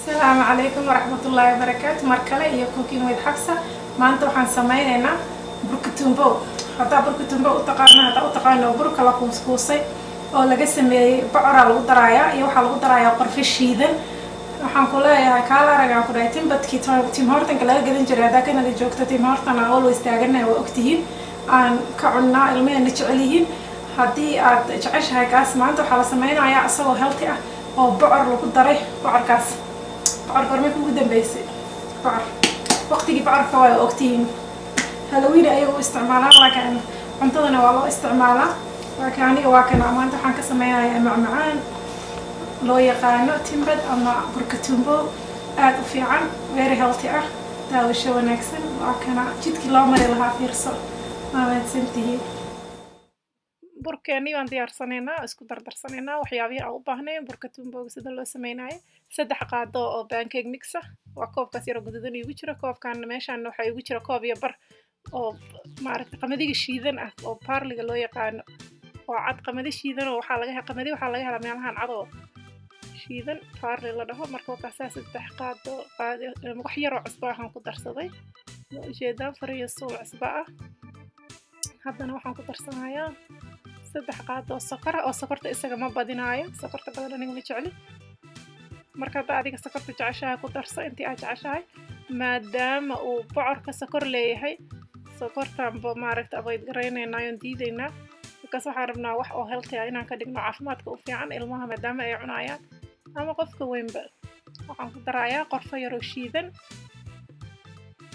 Asalaamu calaykum waraxmatullaahi wabarakaatu. Mar kale iyo Cooking with Xafsa. Maanta waxaan sameyneynaa burka tumbo. Haddaa burka tumbo u taqaano, haddaa u taqaano burka la kuuskuusay oo laga sameeyey bocoraa lagu daraayaa iyo waxaa lagu darayaa qorfo shiidan. Waxaan ku leeyahay kaala aragaan ku dhahay Timbit-kii Tim Hortons-ka laga gadan jiray. Haddaa Canada joogto, Tim Hortons aan always taaganahay, waa ogtihiin, aan ka cunnaa, ilmahena jecel yihiin. Haddii aad jeceshahay kaas, maanta waxaa la sameynayaa isagoo healthy ah oo bocor lagu daray. Bocorkaas, bocor gormay kugu dambeysay? Bocor, waqtigii bocorka waa ogtihiin. Halloween ayaga u isticmaalaan, laakiin cuntadana waa loo isticmaalaa. Laakiin aniga waa kana, maanta waxaan ka sameynayaa macmacaan loo yaqaano Timbit ama burka tumbo, aada u fiican, very healthy ah. Daawasho wanaagsan. Waa kana jidkii loo mari lahaa, fiirso. Waa mahadsantihiin. Burkeennii baan diyaarsanaynaa, isku dardarsanaynaa waxyaabihii aan u baahnayn burka tumbooga sida loo sameynayo. 3 qaado oo pancake mix ah, waa koobkaas yaroo guduudan iigu jira koobkan. Meeshaan waxaa iigu jira koob iyo bar oo maaragtay qamadiga shiidan ah oo barley-ga loo yaqaano oo cad. Qamadi shiidan oo waxaa laga qamadi waxaa laga helaa meelahan cad oo shiidan, barley la dhaho. Marka wakaasaa 3 qaado wax yaroo cusbo ahaan ku darsaday, waa ujeedaan, fariyo suul cusbo ah. Haddana waxaan ku darsanayaa 3 qaado oo sokora, oo sokorta isaga ma badinaayo. Sokorta badan aniga ma jecli. Marka hadda adiga sokorta jeceshahay, ku darso intii aad jeceshahay. Maadaama uu bocorka sokor leeyahay, sokortaanba maaragta avoid garaynaynaa oon diidaynaa, markaas waxaan rabnaa wax oo healthy ah inaan ka dhigno, caafimaadka u fiican ilmaha maadaama ay cunayaan ama qofka weynba. Waxaan ku darayaa qorfo yaroo shiidan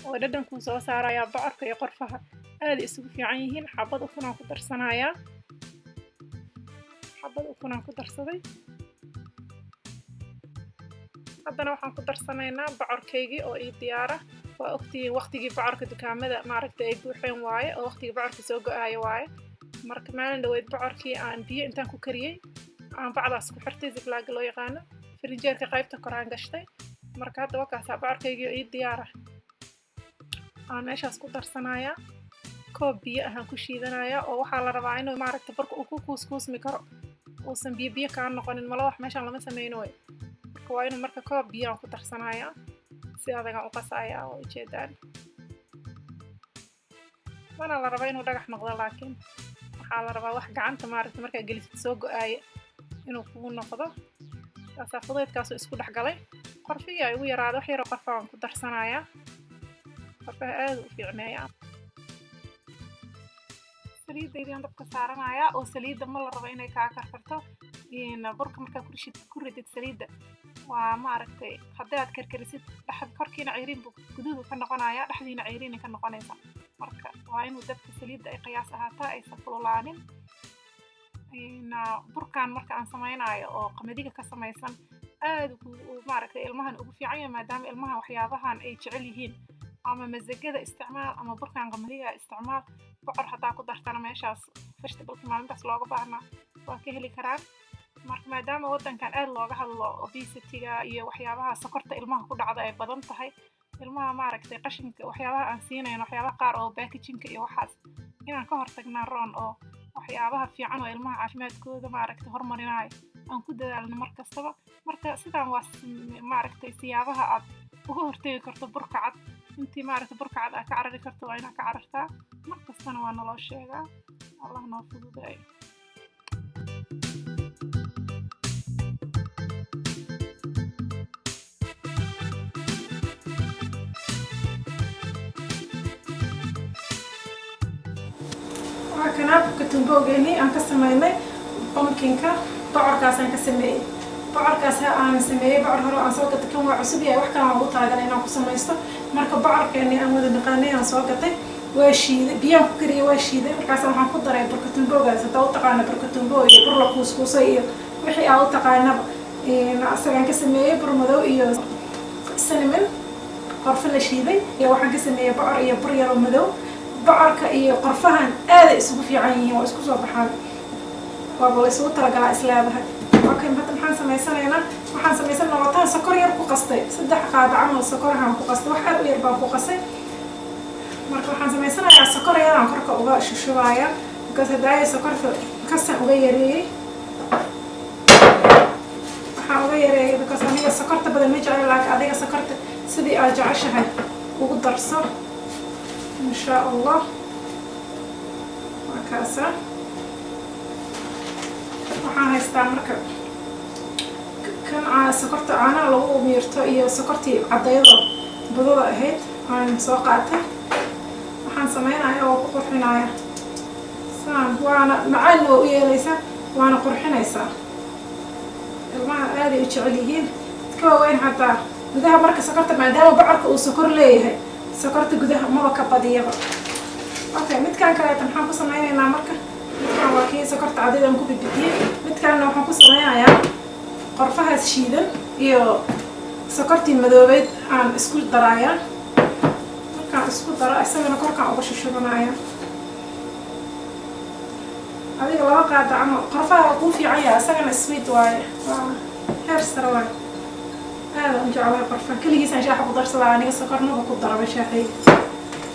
oo dhadhankuu soo saarayaa. Bocorka iyo qorfaha aada isugu fiican yihiin. Xabad ukunaan ku darsanayaa, xabad ukunaan ku darsaday. Haddana waxaan ku darsanaynaa bocorkaygii oo ii diyaara. Waa ogtihiin, waqtigii bocorka dukaamada maaragtay ay buuxeen waaye, oo waqtigii bocorka soo go-aayo waaye. Marka maalin dhaweyd bocorkii aan biyo intaan ku kariyey aan bacdaas ku xirtay, Ziploc-ga loo yaqaano, firinjeerka qaybta koraan gashtay. Marka hadda wakaasaa bocorkaygii oo ii diyaara aan meeshaas ku darsanayaa. Koob biyo ahaan ku shiidanayaa, oo waxaa la rabaa inuu maaragta barka uu ku kuuskuusmi karo, uusan biyo biyo kaa noqonin. Malo wax meeshaan lama sameyno way. Marka waa inuu marka koob biyo aan ku darsanayaa, si adagaan u qasayaa, waa ujeedaan. Mana la raba inuu dhagax noqdo, laakiin waxaa la rabaa wax gacanta maaragta markaa gelisid soo go-aaya inuu kugu noqdo. Kaasaa fudaydkaasuu isku dhex galay. Qorfihii ay ugu yaraada, wax yaroo qorfa aan ku darsanayaa. Qorfaha aada u fiicneeyaa. Saliidaydii dabka saaranayaa, oo saliidda ma la rabo inay kaa karkarto. Burka markaa kurishid, ku ridid saliidda, waa maaragtay haddii aad karkarisid, dhexda korkiina ceyriin buu guduudu ka noqonayaa, dhexdiina ceyriinay ka noqonaysaa. Marka waa inuu dabka saliidda ay qiyaas ahaataa, aysan kululaanin. Burkan marka aan samaynayo oo qamadiga ka samaysan, aad uu maaragtay ilmahan ugu fiican yahay, maadaama ilmaha waxyaabahan ay jecel yihiin. Ama masagada isticmaal ama burkan qamadiga isticmaal. Bocor haddaa ku dartana meeshaas, vegetable-ka maalintaas looga baahnaa waa ka heli karaan. Marka maadaama waddankan aad looga hadlo obesity-ga iyo waxyaabaha sokorta ilmaha ku dhacda ay badan tahay, ilmaha maaragtay qashinka waxyaabaha aan siinayno, waxyaabaha qaar oo packaging-ka iyo waxaas inaan ka hortagnaa roon, oo waxyaabaha fiican oo ilmaha caafimaadkooda maaragtay horumarinayo aan ku dadaalno mar kastaba. Marka sidaan waa maaragtay siyaabaha aad uga hortegi karto burka cad. Intii maaragtay burka cad aad ka carari karto, waa inaad ka carartaa. Mar kastana waa naloo sheegaa. Allah noo fududeeyo. Waa kanaa burka tumboogeeni aan ka sameynay pumpkin-ka. Bocorkaasaan ka sameeyey, bocorkaas aan sameeyey, bocor hore aan soo gatay. Kan waa cusub yahay, wax kale aan ugu talagalay inaan ku samaysto. Marka bocorkeeni aan wada naqaanay aan soo gatay, waa shiiday, biyaan ku kariyay, waa shiiday. Markaas waxaan ku daray burka tumboogaas. Haddaa u taqaana burka tumbo iyo bur la kuuskuusay iyo wixii aa u taqaanaba, asagaan ka sameeyey bur madow iyo cinnamon, qorfo la shiiday, iyo waxaan ka sameeyey bocor iyo bur yaroo madow. Bocorka iyo qorfahan aaday isugu fiican yihiin, waa isku soo baxaan, waaba la isugu talagalaa isleedahay. Okay, hadda maxaan samaysanaynaa? Waxaan samaysanaa wataan sokor yar ku qastay, 3 qaado camal sokorahaan ku qastay, wax aad u yar baan ku qasay. Marka waxaan samaysanayaa sokor yaraan korka uga shushubaaya, because hadaaya sokorta kasan uga yareeyey. Waxaan uga yareeyay because aniga sokorta badan ma jecel, laakiin adiga sokorta sidii aad jeceshahay ugu darso, insha Allah. Waa kaasa. Waxaan haystaa marka kan sokorta caanaha lagu miirto iyo sokortii caddayado budada ahayd aan soo qaatay. Waxaan sameynaya oo ku qurxinaya saan, waana macaanna waa u yeelaysaa, waana qurxinaysaa. Ilmaha aaday u jecel yihiin, dadka waaweyn xataa. Gudaha marka sokorta, maadaama bocorka uu sokor leeyahay, sokorta gudaha maba ka badiyaba. Okay, midkaan kaleeta maxaan ku sameynaynaa marka? Midkaan waa kii sokorta cadayda aan ku bidbidiyey. Midkaanna waxaan ku sameynayaa qorfahaas shiidan iyo sokortii madoobeyd aan isku darayaa. Markaan isku daro, isagana korkaan uga shushubanaya. Adiga 2 qaada camal qorfaha waa kuu fiican yahay, isagana sweet waaye, waa heer sare waaye. Aada u jeclahay qorfaha, keligiisaan shaaxa ku darsadaa aniga, sokor maba ku daraba shaaxayga.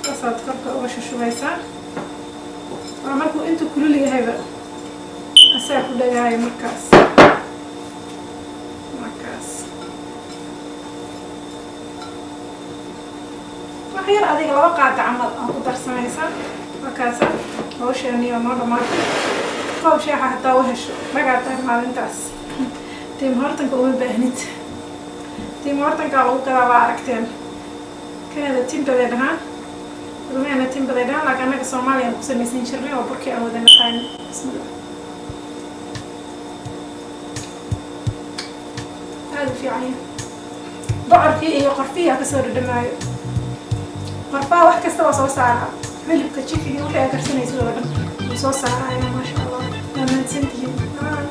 Saasaad korka uga shushubaysaa. Waa markuu intuu kulul yahayba asaa ku dhagaayo markaas. Markaas wax yar, adiga 2 qaada camal aa ku darsanaysaa. Markaasa hawsheeni oo noo dhamaatay. Koob shaaxa hataa u hesho dhagaa tahay maalintaas, Tim Hortonka uma baahnid. Tim Hortonkaa lagu gadaa, waa aragteen. Canada Tim baday dhahaan, ilmahena Tim baday dhahaan, laakiin annaga Soomaaliya aan ku samaysan jirnay oo burkii aan wada naqaani. Bismillah, aada u fiican yahay. Bocorkii iyo qorfihii ha kasoo dhadhamaayo. Qorfaha wax kasta waa soo saaraa, hilibka, chicken, wixii aa karsanaysid oo dhan wuu soo saaraya. Maasha Allah, waa mahadsantihiin. Bye.